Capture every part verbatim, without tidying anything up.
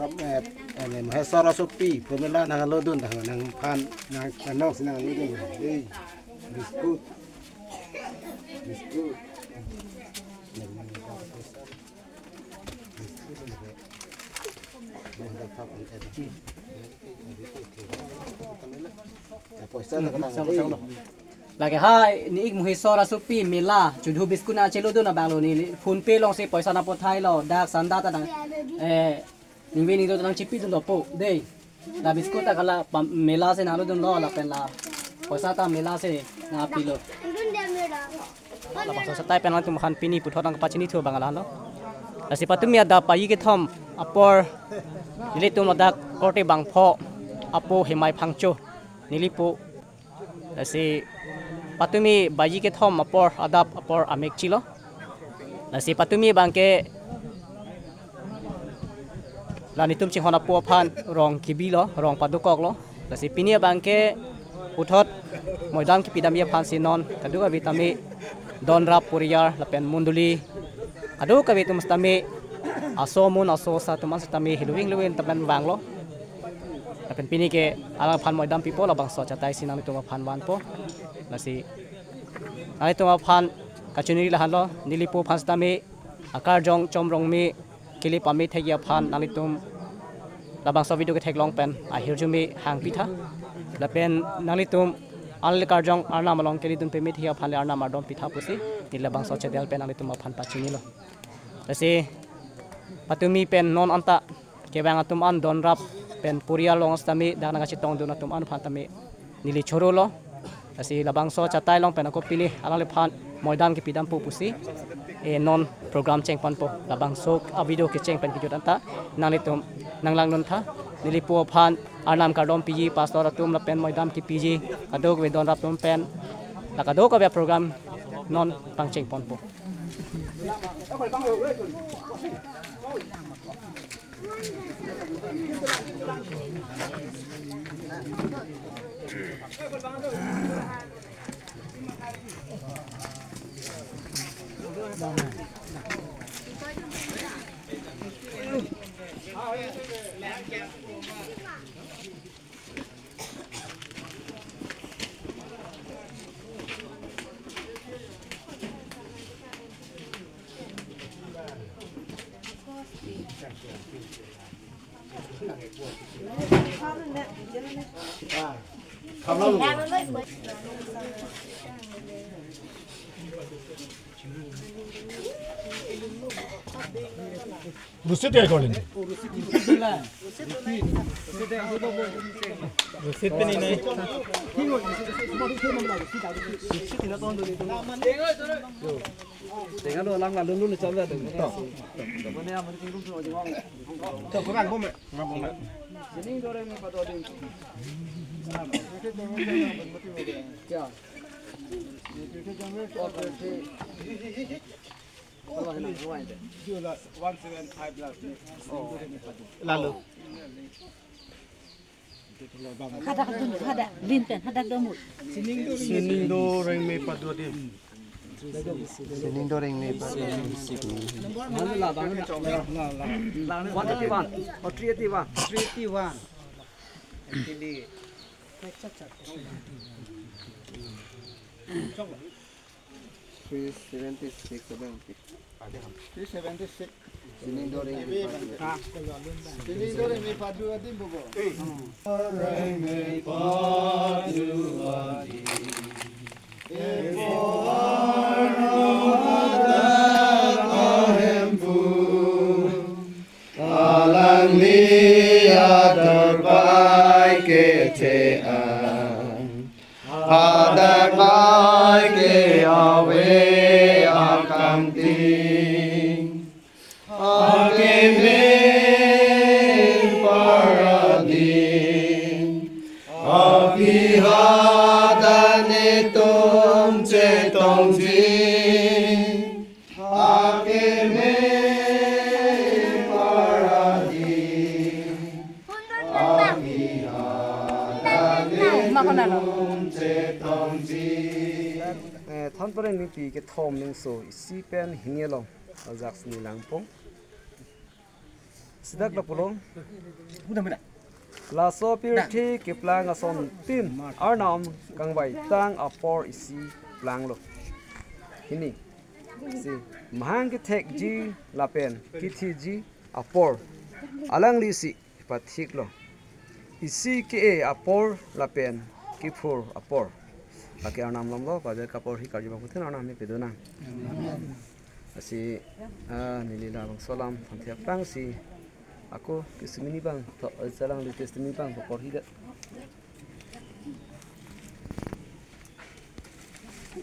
Eh, eh, Maheswar asopi, pemela nanglodun, nang, nangphan, nang, nang, nanglodun. Eh, biscuit. Biscuit. Lake hai, ne-ik Maheswar asopi mela, chudhu biscuit nangchelodun abanglo, neli PhonePe alongsi poisa nangpathai lo, dak sanda ta dang, eh, ningve ningdo nangchipidun dopo, dei. La biscuit ta kala pam-, mela si nanglodunlo, lapen la poisa ta mela si nangpilo. Labangso achatai pen nangtum aphan pini puthot nangpachinithu abang la-anlo. Lasi patumi adap baji kethom apor nelitum ladak korte bangpho apo Hemai Phangcho neli po. Lasi patumi baji kethom apor adap apor amekchilo. Lasi patumi abangke la netum chinghon apo aphan rong kebilo, rong padokoklo. Lasi pini abangke puthot moidam kepidamji aphansi non kadokave tame donrap poriyal lapen mondoli kadokave atum sitame aso amun aso asa atum an sitame heloving heloving tapen vanglo. Lapen pini ke alangphan moidam pipo, labangso achataisi nanglitum aphan vanpo. Lasi nanglitum aphan kachiniri la-anlo, neli po aphan sitame akarjong Chom Rongme kele pame thekji aphan nanglitum labangso video ketheklong pen ahirjume hangpitha. Lapen nanglitum ale karjong Arnam along keledun pame thekji aphan le Arnam ardom pitha pusi neli labangso channel pen nanglitum aphan pachinilo. Lasi patumi pen non anta kevang atum an donrap pen poriyal along sitame dak nangkachetongdun atum an aphan tame neli chorolo. Lasi labangso achatai along pen ako pini alangliphan moidam kepidampo pusi, eh, non program chengponpo. Labangso avideo kecheng pen kejut anta nanglitum nanglangduntha. Neli po aphan Arnam kardom piji, pastor atum lapen moidam kepiji, kadokave donrap atum pen la kadokave program non pangchengponpo. Receipt ya kau lagi. Receipt pen ini. Tengah lo lang lalu lu ni cakap tu. Toh. Toh, kurang bom, kurang bom. Ya. One seven five last. Lalu. Hadak dun, hadak, linten, hadak domut. Sining do Rengme Padu adim. Sining do Rengme Padu adim. One eighty one. Oh, three eighty one. Three eighty one. Three eighty one. Three seventy six abang. Three seventy six. Sining do Rengme Padu. Sining do Rengme Padu adim bobo. Rengme Padu adim. Alangli atur pai kethean. Hadak pai ke ave akangting. Akeme paradin. Aphi hadak netum chetongji. Akeme paradin. Aphi hadak netum chetongji. Eh, Thanpore ningpi kethom ningso isi pen hini along ajak sini langpong. Sidak lapulo. Laso pirthe keplang asontin Arnam kangvaitang apor isi planglo. Hini si mahang kethekji lapen kethiji apor alanglisi pathiklo. Isi ke-e apor lapen kephur apor. Lake Arnam lomlo, pajar kaporhi karju bangphutin Arnam ni pedonang. Lasi, ah, neli labangso alam thanthek aphrangsi ako kesung hini bang, to, eh, alangli testimony bang paporhidet.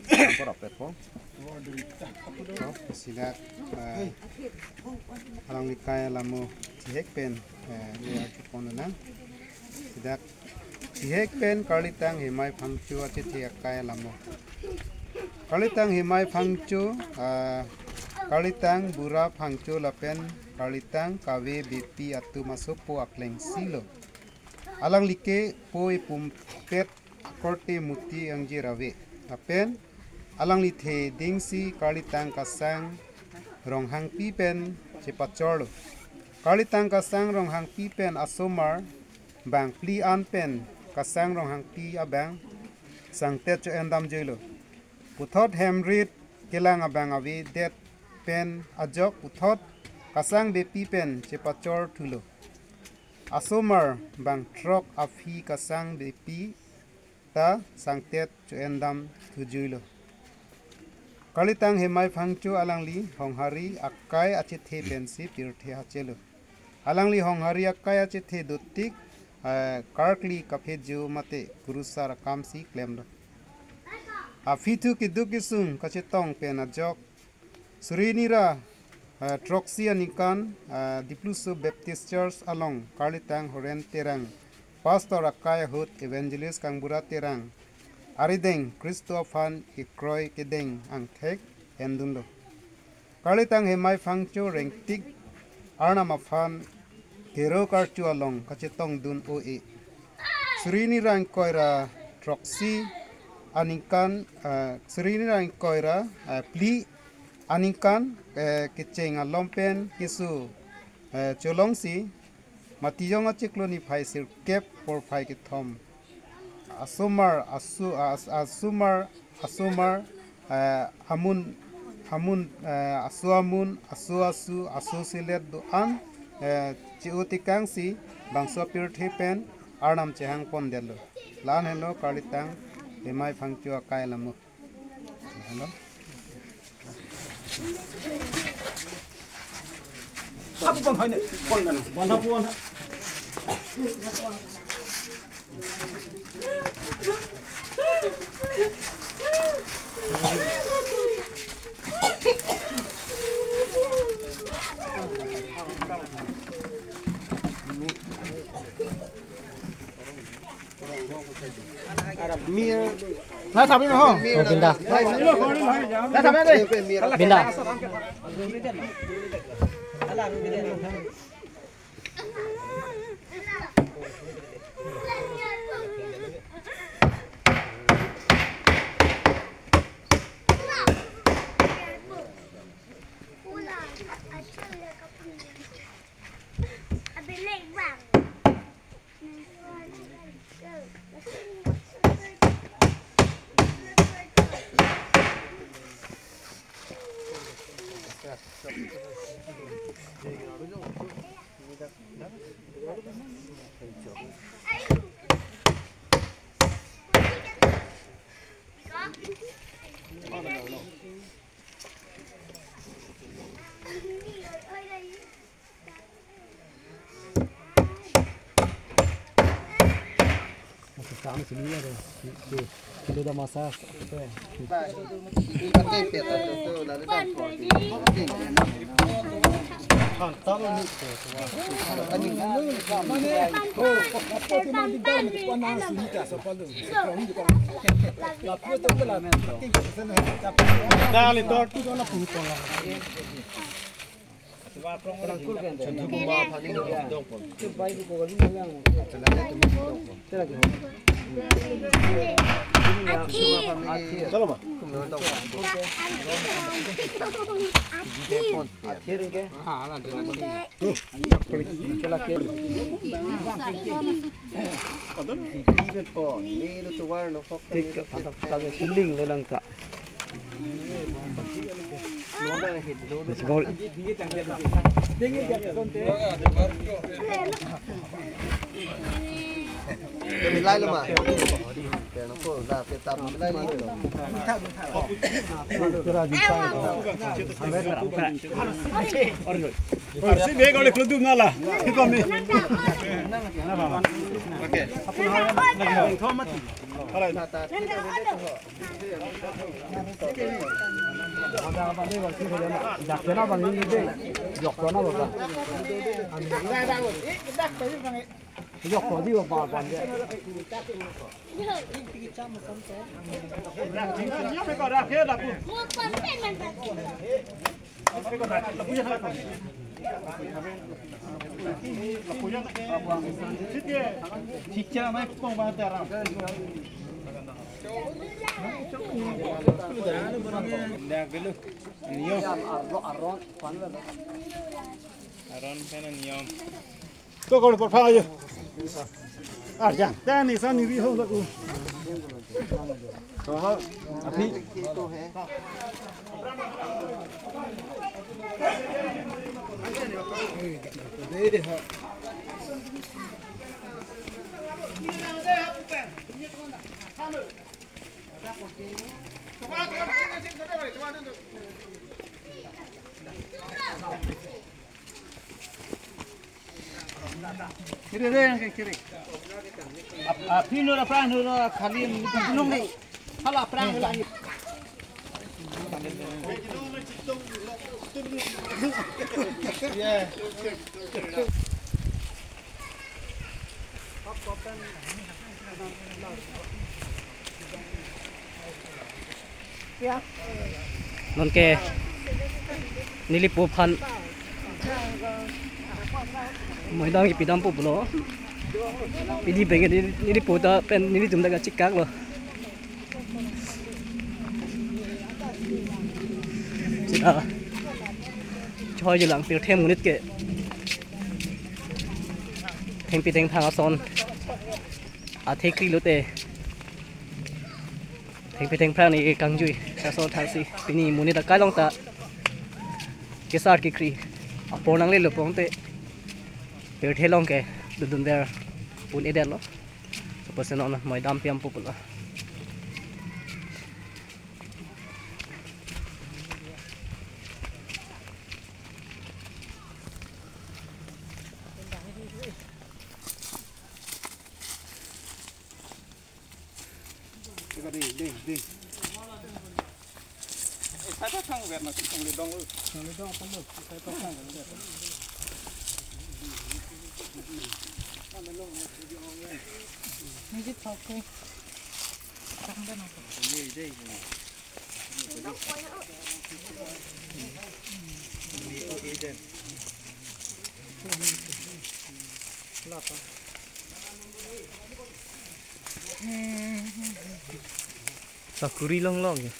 Paporapet po. Sidak, eh, alangli akai alamo chihek pen, eh, liar chupon nang. Sidak chihek pen Karlitang Hemai Phangcho achethe akai alamo. Karlitang Hemai Phangcho, ah, Karlitang Bura Phangcho lapen Karlitang Kave Beypi atum asopo aklengsilo. Alangli ke po ipumpet akorte muti angji rave. Lapen alangli the dingsi Karlitang Kasang Ronghangpi pen chepachorlo. Karlitang Kasang Ronghangpi pen asomar bang phli an pen Kasang Ronghangpi abang sangtet cho-en damjuilo. Puthot hem rit kelang abang avedet pen ajok puthot Kasang Beypi pen chepachor thulo. Asomar bang throk aphi Kasang Beypi ta sangtet cho-en dam thujuilo. Karlitang Hemai Phangcho alangli Honghari akai achethe pensi pirthe hachelo. Alangli Honghari akai achethe dotik, eh, karkli kaphejo mate kurusar akamsi klemlo. Aphi thu keduk kesung kachetong pen ajok suri hini ra, eh, throksi aningkan, eh, Dipluso Baptist Church along Karlitang Horen Terang, Pastor akai ahut Evangelist Kangbura Terang arideng Khristo aphan kekroi kedeng angthek endunlo. Karlitang Hemai Phangcho rengtik Arnam aphan kero karcho along kachetongdun o-e. Suri hini ra ingkoi ra throksi aningkan, eh, suri hini ra ingkoi ra, eh, phli aningkan, eh, kecheng alom pen keso, eh, cholongsi Matijong achiklo niphai sirkep porphai kethom asomar asu-, as-, asomar asomar, eh, amun amun, eh, aso amun, aso asu, aso selet do-an, eh, che-o tekangsi bangso pirthe pen Arnam chehang pondetlo. La-an helo Karlitang Hemai Phangcho akai alamo. Helo. Na sabi na ho. Oh, binda. Na sabi na. Binda. Dale, tortu dona puto la. Chalo ma. Siling lelang ta. Gol. Milai lo ma. Pero ko da pe tap milai lo. Arsi bag ole kludu nala. Kami. Okay. Aron pen niyom. Ko ko por phang ayo. Arjan, tani sani ri ho laku. Ko ho, aphi. Kiri, kiri, kiri. Ap-, aphi nur apran nur khali nung ni. Hala apran lagi. Yeah. Non ke neli po aphan moidam kipidam po pulo. Pini pen ke neli, neli po ta pen nelitum ta kachikak lo. Sita choi jilang pirthe monit ke thengpi thengphang ason athekri lote. Thengpi thengphang ni kangjui. Laso athasi pini monit akai along ta kesar kekri apor nanglelo pon te pirthe along ke dundun ver un-edetlo. Lapuson non moidam piam po pulo. Sakuri longlong ya.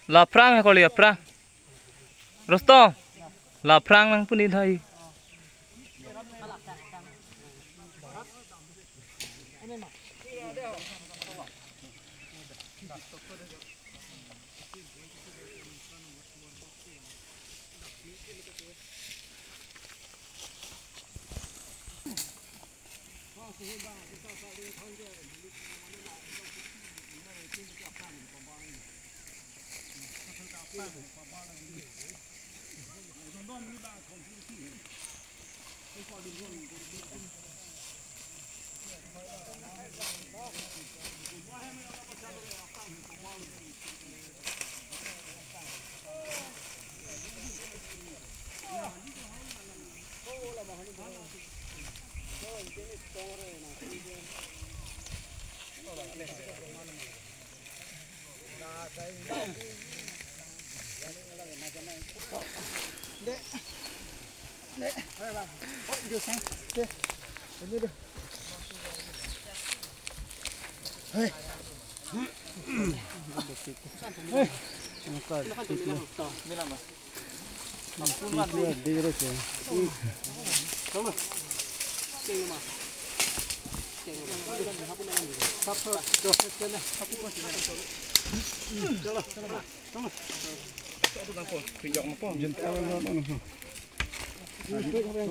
La aphrang he kali aphrang. Rosto. La aphrang nang puni thai.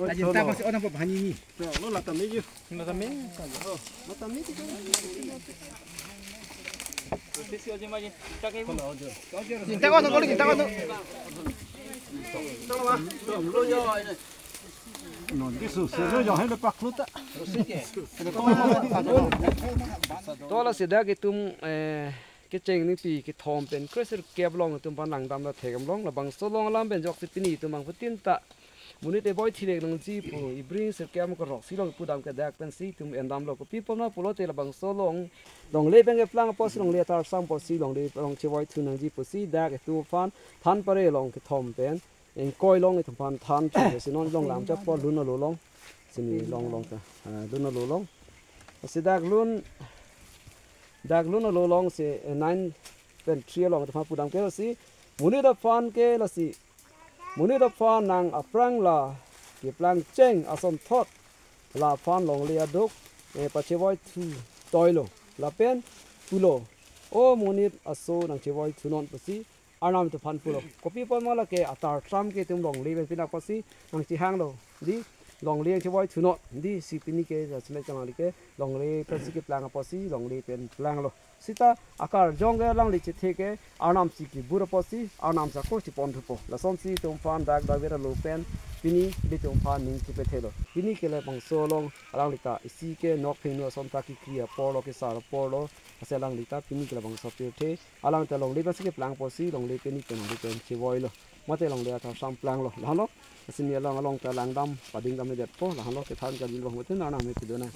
Ajin ta masih orang apa, hani ni? Lo lata meju. Lata me. Lata me kita. Kita ko, kita ko. To lasi dak itum, eh, kecheng ningpi kethom pen kre sirkep along itum aphan langdam ta theklong, labangso along alam pen ajoksi pini itum bangphutin ta monit eboy thilek nangji pu, ibring sirkep akorok si along pudam ke dak pensi itum endamlo. Kopi apotma pulote labangso along longle pen keplang apotsi, longle atar sam apotsi, longle along chevoi thu nangji pusi dak itum aphan Thanpare along kethom pen ingkoi along itum aphan than thu si non along lam chapor Lun Alo along, sini along along ta, ah, Lun Alo along. Si dak Lun, dak Lun Alo along si, eh, nine pen three along itum aphan pudam ke lasi, monit aphan ke lasi, monit aphan nang aphrang la keplang cheng asonthot la aphan longle aduk, eh, pachevoi thu toilo. Lapen pulo, "O monit aso, nang chevoi thunon," pusi Arnam itum aphan pulo. Kopi apotma lake atar tram ke itum longle pen pinang apotsi nang chehanglo. Dei, longle nang chevoi thunon. Dei, si pini ke, ja sime chang lake longle pensi keplang apotsi longle pen planglo. Sita akarjong ke alangli chethe ke Arnam si kebur apotsi Arnam si ako chepon thupo. Lasonsi itum aphan dak David alo pen pini ilitum aphan ning chepethelo. Pini ke labangso along alangli ta isi ke nokphingno ason ta kekri aporlo, kesar aporlo. Lasi alangli ta pini ke labangso pirthe, alang ta longle pensi keplang apotsi longle pini pen longle pen chevoilo. Mate longle atar sam planglo. Lahenlo. Lasi ne along along ta langdam pading damledetpo. Lahenlo kethan kali bang mate nana me pidona.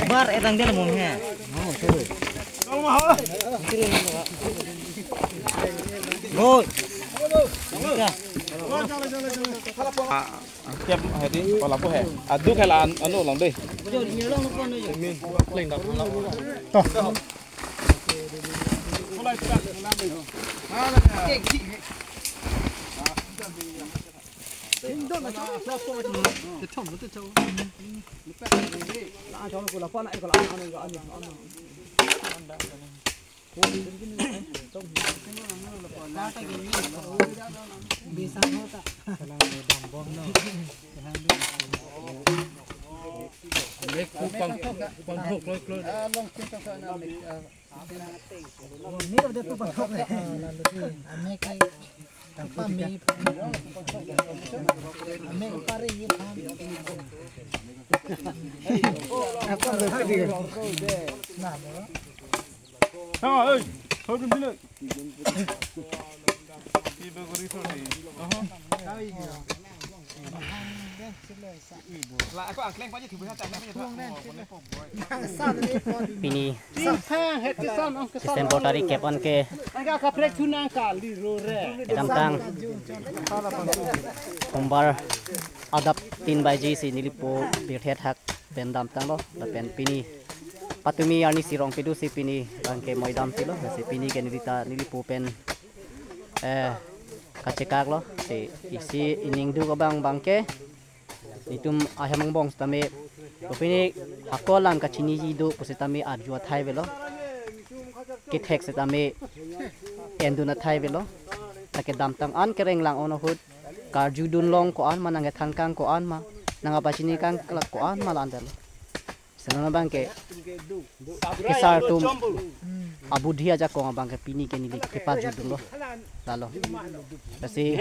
Bar etang dia mong he. Gol. Angkep hadi, oh, lapu he. Aduk he la an, anu along dei. Pini December tarik kep an ke kedamtang Sombar adap tin baji si nelipo pirthe thak pen damtanglo, lapen pini patumi arni sirong pidu si pini abangke moidam pilo, lasi pini ke neli ta nelipo pen eh kachekaklo, si isi ining duk abang abangke netum ahem angbong sitame, kopine hako alam kachiniji do pusitame arju athai avelo, kethek sitame endun athai avelo. Ta kedamtang an kereng lang-on ahut karjudun long ko-an ma, nangkethan kang ko-an ma, nangkapachini kang klak ko-an ma, la-an detlo. Seno abangke kesar atum abudhi ajakong abangke pini ke neli kepajudunlo, lalo. Lasi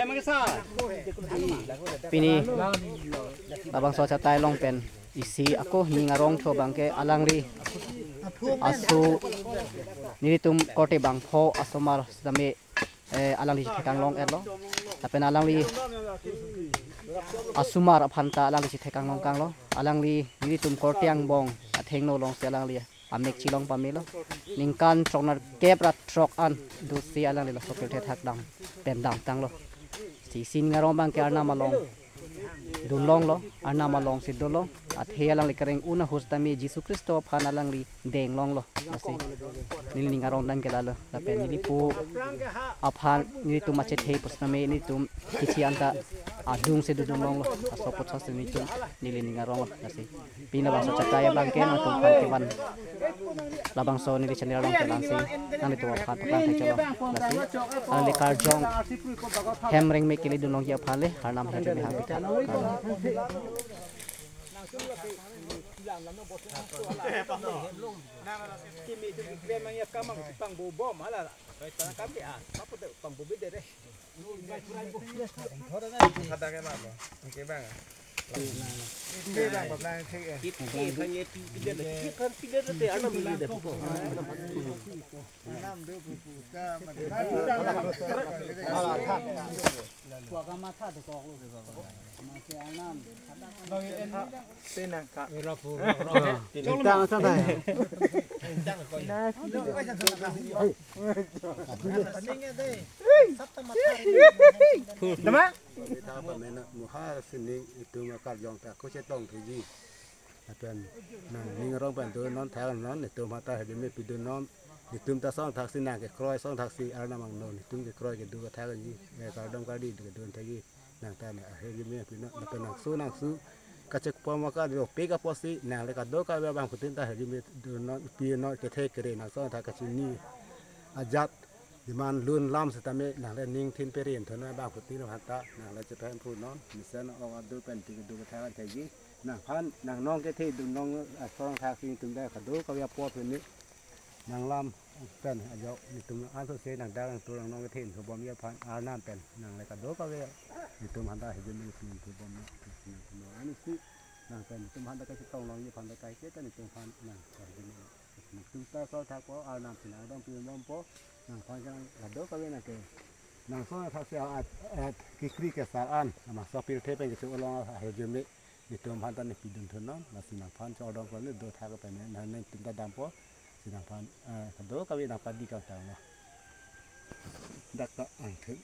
pini labangso achatai along pen isi ako ning arong tho abangke alangli aso nelitum korte bangpho asomar sitame eh, alangli chethekang long-etlo. Lapen alangli asomar aphan ta alangli chethekang long kanglo. Alangli nelitum korte angbong athengno alongsi alangli amek chelong pamelo. Ningkan throknerkep ra throk an do si alangli laso pirthe thak dam pen damtanglo. Si isi ning arong abangke Arnam along dunlonglo, Arnam alongsi dolo. Athe alangli kereng un ahut sitame Jisu Khristo aphan alangli denglonglo. Lasi neli ning arong abangke lalo. Lapen nelipo aphan nelitum achethe pusitame nelitum kithi anta adungsi dodunlonglo. Laso apotsi nelitum, neli ning aronglo. Lasi pini labangso achatai abangke nangtum aphan kevan, labangso neli channel along kevansi nanglitum aphan paklang thekchelo. Lasi alangli karjong hem rengme kele dunlongji aphan le Arnam hem rengme hang pitha. Tama? Kami tha pamen muha sining itum akarjong ta kochetong thuji. Lapen nangning arong pen donon thaknon, itum aphan ta hedi me pidonon, itum ta song thaksi nangkekroi song thaksi Arnam angno, itum kekroi kedo kathakji, eh, kardom kardi kedo thakji, nang ta na hedi me pinon, lapen nangso nangso kachekpom aka dopik apotsi, nangle kadokave abangphutin ta hedi me donon, pinon, kethe kere nangso thak kachini ajat, iman lun lam sitame nangle ning thin perin thona abangphutin aphan ta nangle chephem phunon, mesen ong adu pen ti kedo kathak thakji, nangphan nangnong kethe dunlong asong thaksi itum ta kadokave apot pini nanglam pen ajok itum anso se nangdak nangtur nangnong kethe thubomji aphan Arnam pen nangle kadokave itum aphan ta hedi me thubom nang thubom ansi nang pen itum aphan ta kachetong longji aphan ta kaike ta itum aphan nang hedi me itum ta so thakpo, Arnam si nangdong pimbompo, nangphan nang kadokave nangke nangso thaksi at, at kikri kesar an, ama so pirthe pen kecho along ahirjume, itum aphan ta ne pidun thunon, lasi nangphan chodong kali do thak pen ne, nang ne itum ta dampo, si nangphan, eh, kadokave nang padi kangtanglo. Dak ta angthek.